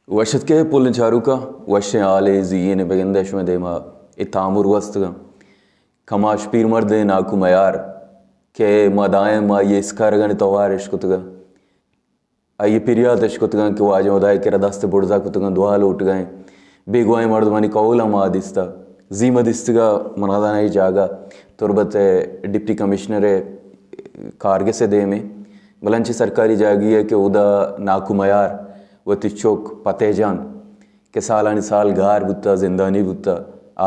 وش اتکے پلیں چاروکاں، وشیں حالے زیئینے بگندے شمئے دیما اے تامر گوستگاں۔ کماش پیرمردیں ناکو میار کہ ما دائم آئی اسکارگانی توار اشکتگاں، آئی پریات اشکتگاں کہ واجہ ہدائے کرا دست بڑزا کتگاں، دعا لوٹگائیں۔ بیگواہیں مردمانی قول ہم آ دیستا۔ زی ما دیستگا، من نزاناں اے جاگہ تربت ءِ ڈپٹی کمشنر ءِ کارگس ءِ دیمے، بلے انچیں سرکاری جاگہے کہ اودا ناکو میار وتی چک فتح جان کہ سالانی سال گار بوتا، زندانی بوتا،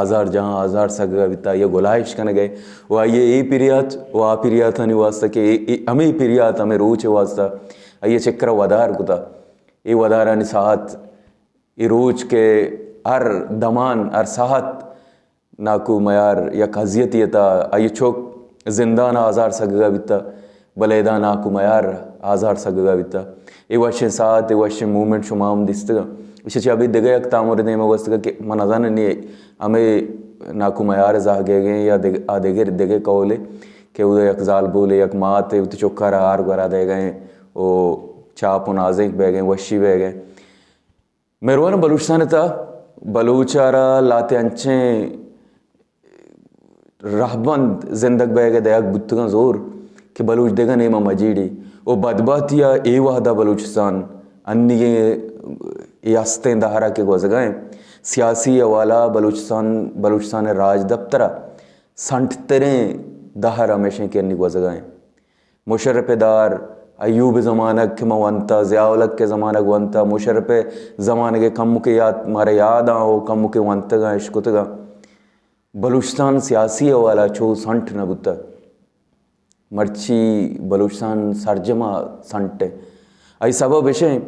آزار جہاں آزار سگگا بیتا، آئی ءَ گلائش کنگ ءَ و آئی ءِ اے پریات و آ پریاتانی واسطہ کہ اے، اے، ہمے پریات، ہمے روچ ءِ واسطہ آئی ءَ چکرا ودار کتا۔ اے ودارانی ساعت، اے روچ کہ ہر دمان، ہر ساعت ناکو میار یک اذیتے ءِ تہا، آئی چک زندان ءَ آزار سگگا بیتا، بلے ادا ناکو میار آزار سگگا بیتا۔ اے وشیں ساعت، اے وشیں مومنٹ شما ہم دیستگاں۔ ایشی چہ ابید دگہ یک تامرے دیما گوستگا کہ من نزاناں نی ہمے ناکو میار زہگے گئے یا دگ-، آ دگر، دگہ قولے کہ اودا یک زالبولے، یک ماتے وتی چکارا ہار گورا دئیگا ایں و چاپ و نازینک بیگا ایں، وشی بیگا ایں۔ مہروان، بلوچستان ءِ تہا بلوچ ءَ را لہتے انچیں رہبند زندگ بئیگ ءِ دئیگ بوتگاں زور کہ بلوچ دگہ نیما مجیڑی و بدبہتی ءَ اے وہدا بلوچستان انیگیں اے ہستیں دہرا کہ گوزگا ایں، سیاسی حوالہ بلوچستان، بلوچستان ءِ راجدپتر ءَ سنٹ تریں دہر ہمیش ایں کہ انی گوزگا ایں۔ مشرف ءِ دار، ایوب ءِ زمانگ کہ ما ونتا، ضیاء الحق ءِ زمانگ ونتا، مشرف ءِ زمانگ ءِ کمکے یات، مارا یاد آں و کمکے ونتگاں، اشکتگاں۔ بلوچستان سیاسی حوالہ چو سنٹ نہ بوتگ۔ مرچی بلوچستان سرجما سنٹ ءِ۔ آئی سبب اش ایں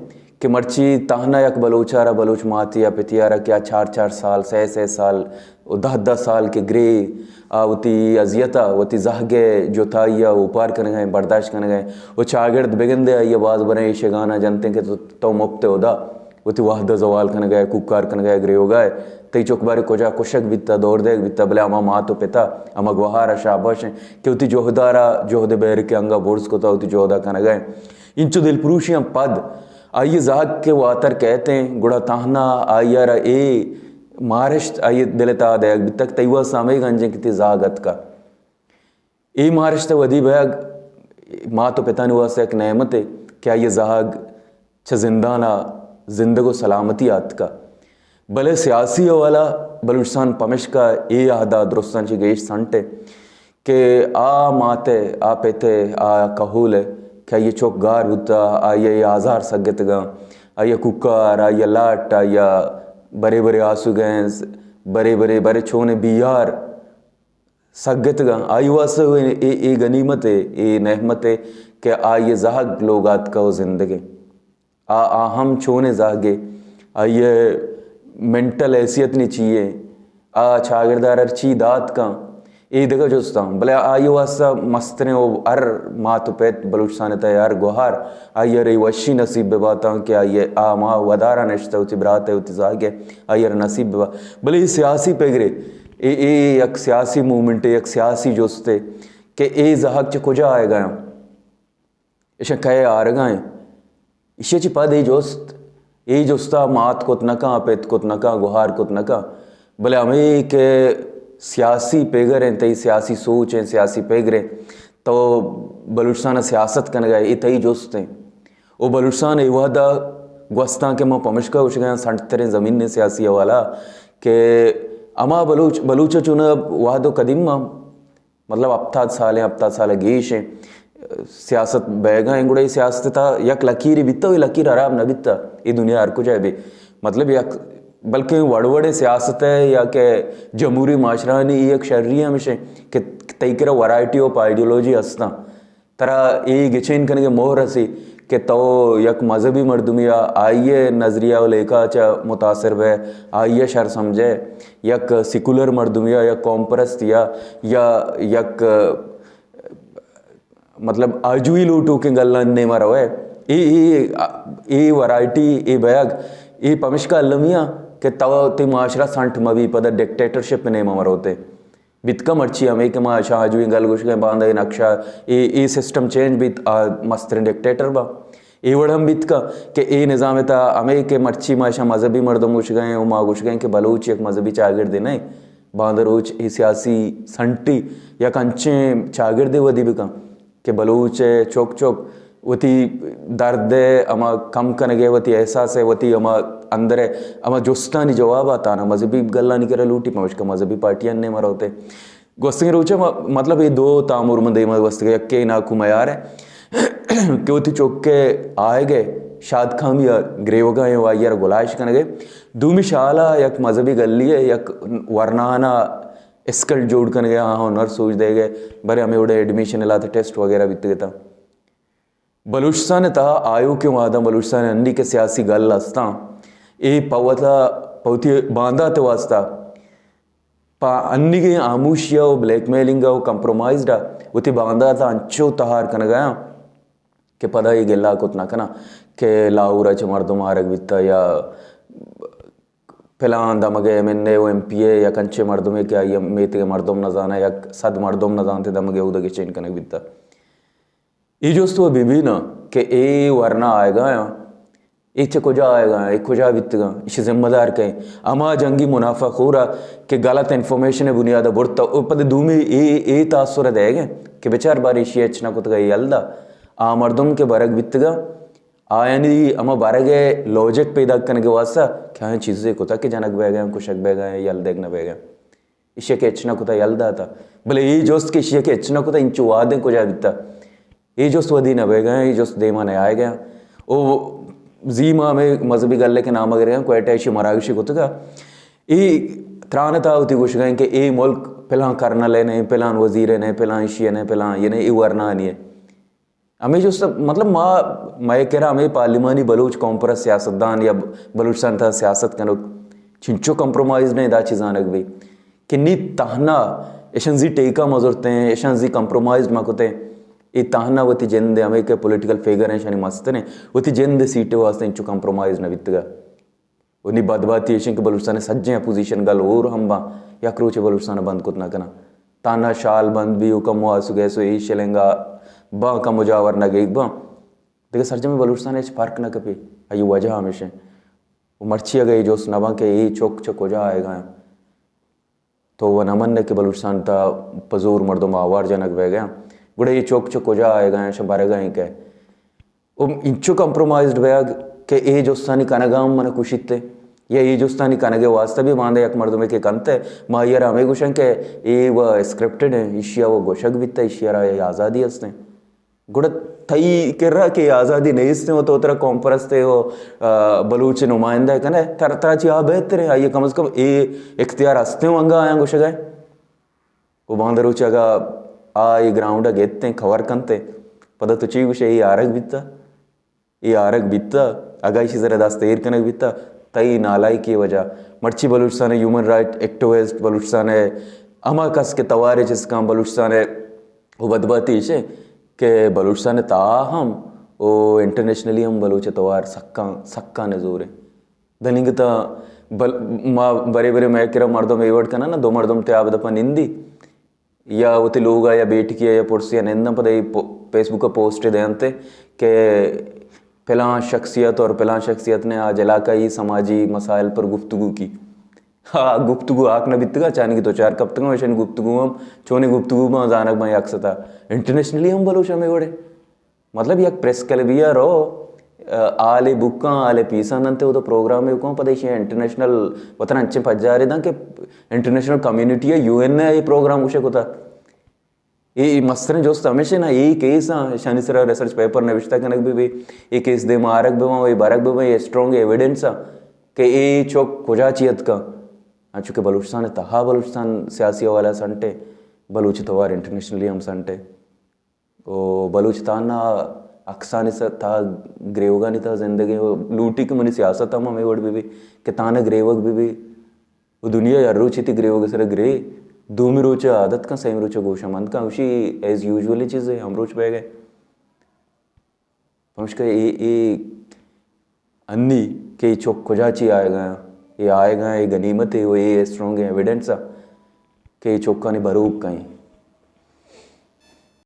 کہ مرچی تہنا یک بلوچ ءَ را، بلوچ ماتے ءَ پتے ءَ را کہ آ چار چار سال، سئے سئے سال و دہ دہ سال کہ گرے، آ وتی اذیت ءَ، وتی زہگ ءِ جتائی ءَ اوپار کنگ ءَ ایں، برداشت کنگ ءَ ایں و چاگرد بگندے آئی ءَ باز بریں ایشگان ءَ جنت ایں کہ تو، تو مپت ءِ ہدا وتی وہد ءَ زوال کنگ ءَ ئے، کوکار کنگ ءَ ئے، گریوگ ءَ ئے، تئی چک بارے کجا کشگ بیتا، دور دئیگ بیتا، بلے ہما مات و پتا، ہما گوہار ءَ شاباش ایں کہ وتی جہد ءَ را، جہد ءِ بیرک ءَ انگا برز کتا، وتی جہد ءَ کنگ ءَ ایں۔ انچو دلپروشیاں پد آئی ءِ زہگ کہ واتر کئیت ایں، گڑا تہنا آئی ءَ را اے مارشت آئی ءِ دل ءِ تہا دئیگ بیتگ، تئی واستہ ہمے گنج ایں کہ تئی زہگ اتکا۔ اے مارشت ءِ ودی بیگ مات و پتانی واستہ یک نعمتے کہ آئی ءِ زہگ چہ زندان ءَ زندگ و سلامتی ءَ اتکا۔ بلے سیاسی حوالہ بلوچستان پمشکا اے عہد ءَ درستاں چہ گیش سنٹ ءِ کہ آ مات ءِ، آ پت ءِ، آ کہول ءِ کہ آئی ءِ چک گار بوتا، آئی ءَ اے آزار سگتگاں، آئی ءِ کوکار، آئی ءِ لٹ، آئی ءِ برے برے آسوگنز، برے برے، برے چونیں بیار سگتگاں، آئی واستہ اے، اے، اے گنیمت ءِ، اے نعمت ءِ کہ آئی ءِ زہگ لوگ ءَ اتکا و زندگ ایں۔ آ، آ ہم چونیں زہگے، آئی ءِ مینٹل حیثیت نی چی ایں، آ چاگرد ءَ را چی دات کن، اے دگہ جستاں، بلے آئی ءِ واستہ مستریں و ہر مات و پت بلوچستان ءِ تہ ءَ ہر گوہار آئی ءَ را اے وشی نصیب بہ باتاں کہ آئی ءَ آ ہما ودار ءَ نشتہ وتی برات ءِ وتی زہگ ءِ آئی ءَ را نصیب بہ بات۔ بلے اے سیاسی پگرے، اے، اے یک سیاسی موومنٹے، یک سیاسی جستے کہ اے زہگ چہ کجا آیگ ءَ ایں۔ ایشاں کئے آرگا ایں؟ ایشی چہ پد اے جست، اے جستا مات کت نہ کن، پت کت نہ کن، گوہار کت نہ کن، بلے ہمے کہ سیاسی پگر ایں، تئی سیاسی سوچ ایں، سیاسی پگر ایں، تو بلوچستان ءَ سیاست کنگا ئے، اے تئی جست ایں۔ او بلوچستان اے وہدا گوستاں کہ ما پمشکا گوشگا آں سنٹ تریں زمین ایں سیاسی حوالہ کہ ہما بلوچ، بلوچ چون وہد و قدیم ما مطلب، ہپتاد سال ایں، ہپتاد سال ءَ گیش ایں، سیاست بیگا ایں، گڑا اے سیاست ءِ تہا یک لکیرے بیتا، اے لکیر ہراب نہ بیتا، اے دنیا ہر کجا بی۔ مطلب، یک، بلکیں وڑ وڑیں سیاست ءِ یا کہ جمہوری معاشرہانی اے یک شری ہمیش ایں کہ تئی کرا ورائٹی آف آئیڈیالوجی ہستاں۔ ترا اے گچین کنگ ءِ مہر ہستی کہ تو یک مذہبی مردمے آ، آئی ءِ نظریہ و لیکہ ءَ چہ متاثر بئے، آئی ءَ شر سمجھئے، یک سیکولر مردمے آ، یک قوم پرستے آ، یا یک، مطلب، آجوئی لوٹوکیں گلاں نیما روئے۔ اے، اے، اے ورائٹی، اے بیگ، اے پمشکا المی آ کہ تو تئی معاشرہ سنٹ مہ بی، پدا ڈکٹیٹرشپ نیما مروتے۔ بیت کن مرچی ہمے کہ ما شاہ آجوئیں گل گوشگ ءَ ایں، باندا اے نقشہ، اے، اے سسٹم چینج بیت، آ مستریں ڈکٹیٹر با۔ اے وڑ ہم بیت کن کہ اے نظام ءِ تہا ہمے کہ مرچی ما اشاں مذہبی مردم گوشگ ءَ ایں و ما گوشگ ءَ ایں کہ بلوچ یک مذہبی چاگردے نہ ایں، باندا روچ اے سیاسی سنٹی یک انچیں چاگردے ودی بکن کہ بلوچ ءِ چک چک وتی درد ءِ ہما کم کنگ ءِ، وتی احساس ءِ، وتی ہما اندر ءِ ہما جستانی جواب ءَ تانا مذہبی گلانی کرا لوٹی، پمشکا مذہبی پارٹیاں نے مروتے۔ گوستگیں روچ ءَ م-، مطلب اے دو تامر من دیما گوستگ، یکے ناکو میار ءِ کہ وتی چک ءِ آیگ ءِ شادکامی ءَ گریوگا ایں و آئی ءَ را گلائش کنگ ءِ۔ دومی شال ءَ یک مذہبی گلی ءِ یک ورنانا اسکلٹ جوڑ کنگ ءِ، آہاں ہنر سوج دیگ ءِ، برے ہمے وڑا ایڈمیشن ءِ لہتے ٹیسٹ وغیرہ بیتگ اتاں۔ بلوچستان ءِ تہا آیوکیں وہداں بلوچستان ءِ ہنی کہ سیاسی گل ہستاں، اے پہ وتا، پہ وتی باندات ءِ واسطہ پہ انیگیں ہاموشی ءَ و بلیک میلنگ ءَ و کمپرومائزڈ ءَ وتی باندات ءَ انچو تہار کنگ ءَ آں کہ پدا اے گلہ کت نہ کناں کہ لاہور ءَ چہ مردم آرگ بیتہ یا پلان دمگ ءِ ایم این اے و ایم پی اے یک انچیں مردمے کہ آئی ءَ میتگ ءِ مردم نہ زاناں، یک صد مردم نہ زانت دمگ ءَ اودا گچین کنگ بیتہ۔ اے جست و بہ بیناں کہ اے ورنا آیگا آں، اے چہ کجا آیگا آں، اے کجا بیتگاں، ایشی ذمہ دار کئے؟ ہما جنگی منافع خورا کہ غلط انفارمیشن ءِ بنیاد ءَ برتا، او پد دومی اے، اے تاثر ءَ دئیگ ءَ کہ بچار بارے ایشی ہچ نہ کتگا، اے یل دا۔ آ مردم کہ برگ بیتگا، آیانی ہما برگ ءِ لوجک پیداک کنگ ءِ واسطہ کہ آیاں چیزے کتا کہ جنگ بیگا آں، کشگ بیگا آں، یل دیگ نہ بیگا آں۔ ایشی کہ ہچ نہ کتا یل داتا۔ بلے اے جست کہ ایشی کہ ہچ نہ کتا انچو وہدیں کجا بیتا؟ اے جست ودی نہ بیگا، اے جست دیما نہ آیگا۔ او زی ما ہمے مذہبی گلے کہ نام گرگا، کوئٹہ ایشی مراگشے کتگا۔ اے تران تا وتی گوشگا کہ اے ملک پلان کرنل ءِ نہ، پلان وزیر ءِ نہ، پلان ایشی ءِ نہ، پلان یہ نہ، اے ورنانی ءِ۔ ہمے جست، مطلب، ما، مئے کرا ہمے پارلیمانی بلوچ قوم پرست سیاستدان یا بلوچستان تہا سیاست کنوک چنچو کمپرومائز نہ ایں، دا چی زانگ بی کہ نی تہنا اشان زی ٹیکہ مزرتیں، اشان زی کمپرومائز مکتیں، اے تہنا وتی جند ءِ، ہمے کہ پولیٹیکل فگر ایں، اشانی مستریں، وتی جند ءِ سیٹ ءِ واسطہ انچو کمپرومائز نہ بیتگا۔ و نی بدبہتی ایش انت کہ بلوچستان ءِ سجیں اپوزیشن گل ہور ہم باں، یک روچے بلوچستان ءَ بند کت نہ کناں۔ تہنا شال بند بی و کمو آس و گیس و اے شلنگ ءَ باں، کمو جاور نہ گیگ باں، دگہ سرجمیں بلوچستان ءَ ہچ فرق نہ کپی۔ آئی وجہ ہمیش انت۔ و مرچی اگہ اے جست نہ باں کہ اے چک چہ کجا آیگا انت۔ تو و نہ منئے کہ بلوچستان تہا پہ زور مردم آوار جنگ بیگا انت، گڑا اے چک چہ کجا آیگا انت، شہ برگا انت کہ؟ و انچو کمپرومائزڈ بیگ کہ اے جستانی کنگا ہم من کشیت یا اے جستانی کنگے واسطہ بھی باندا یک مردمے کہ کنت، ما آئی را ہمے گوشن کہ اے و اسکرپٹڈ ہیں، ایشیا و گوشگ بیتا، ایشیا را اے آزادی ہستیں۔ گڑا تئی کرا کہ آزادی نیست و تو ترا قوم پرست و، آ، بلوچ نمائندہ کنے، تر-، ترا چی آ بہتر ہے، آئی کم از کم اے اختیار ہستیں و انگا آیاں گوشگا ہے۔ و باندا روچ اگا آ اے گراؤنڈ گیتیں، کور کنتے، پدا تو چی گوشے، اے آرگ بیتا، اے آرگ بیتا، اگا ایشی سرا دست ایر کنگ بیتا، تئی نالائکی وجہ۔ مرچی Balochistan human right activist, Balochistan ہما کس کہ توارے چست کن بلوچستان و بدبہتی ایش انت کہ بلوچستان ءِ تہا ہم و انٹرنیشنلی ہم بلوچ ءِ توار سکاں، سکاں نزور انت۔ دنیگتا بل-، ما برے برے مئے کرا مردم اے وڑ کنن نا، دو مردم تیاب دپا نندی یا وتی لوگا یا بیٹکیا یا پرسیا نندن، پدا اے پو-، فیس بک ءَ پوسٹ دینت کہ پلان شخصیت اور پلان شخصیت نے آج علاقائی سماجی مسائل پر گفتگو کی۔ ہا، گفتگو آک نہ بیتگا، چانی کہ دو چار کپتگاں، ایشانی گفتگو ہم چونیں گفتگو باں، زانگ باں یک ستا۔ انٹرنیشنلی ہم بلوچ ہمے وڑے۔ مطلب، یک پریس کلبیا رو، آ، آلے بکاں، آلے پیساں دنتے، او تو پروگرامے بکاں، پدا ایشی انٹرنیشنل وطن انچیں پجارے داں کہ انٹرنیشنل کمیونٹی ءَ، یو این ءَ اے پروگرام گوشے کتا۔ اے، اے مستریں جست ہمیش انت نا، اے کیس آں، اشانی سرا ریسرچ پیپر نوشتہ کنگ بہ بی، اے کیس دیما آرگ بہ باں، اے برگ بہ باں، اے اسٹرانگ ایویڈنس آں کہ اے چک کجا چی اتکاں۔ انچو کہ بلوچستان ءِ تہا بلوچستان سیاسی حوالہ ءَ سنٹ ایں، بلوچ ءِ توار انٹرنیشنلی ہم سنٹ ایں۔ و بلوچ تہنا عکسانی سر تہا گریوگانی تہا زندگیں و لوٹی کہ منی سیاست ہم ہمے وڑ بہ بی کہ تہنا گریوگ بہ بی۔ و دنیا ہر روچ تئی گریوگ سر گرے، دومی روچ عادت کن، سیمی روچ گوش مند کن، گوشی ایز یوزول چیز ہے، ہم روچ بہ گئے۔ پمشکا اے، اے انی کہ اے چک کجا چی آئیگا، اے آئیگا، اے غنیمت ہے و اے اسٹرانگ ایویڈنس ہے کہ اے چکانی بروک کئیں۔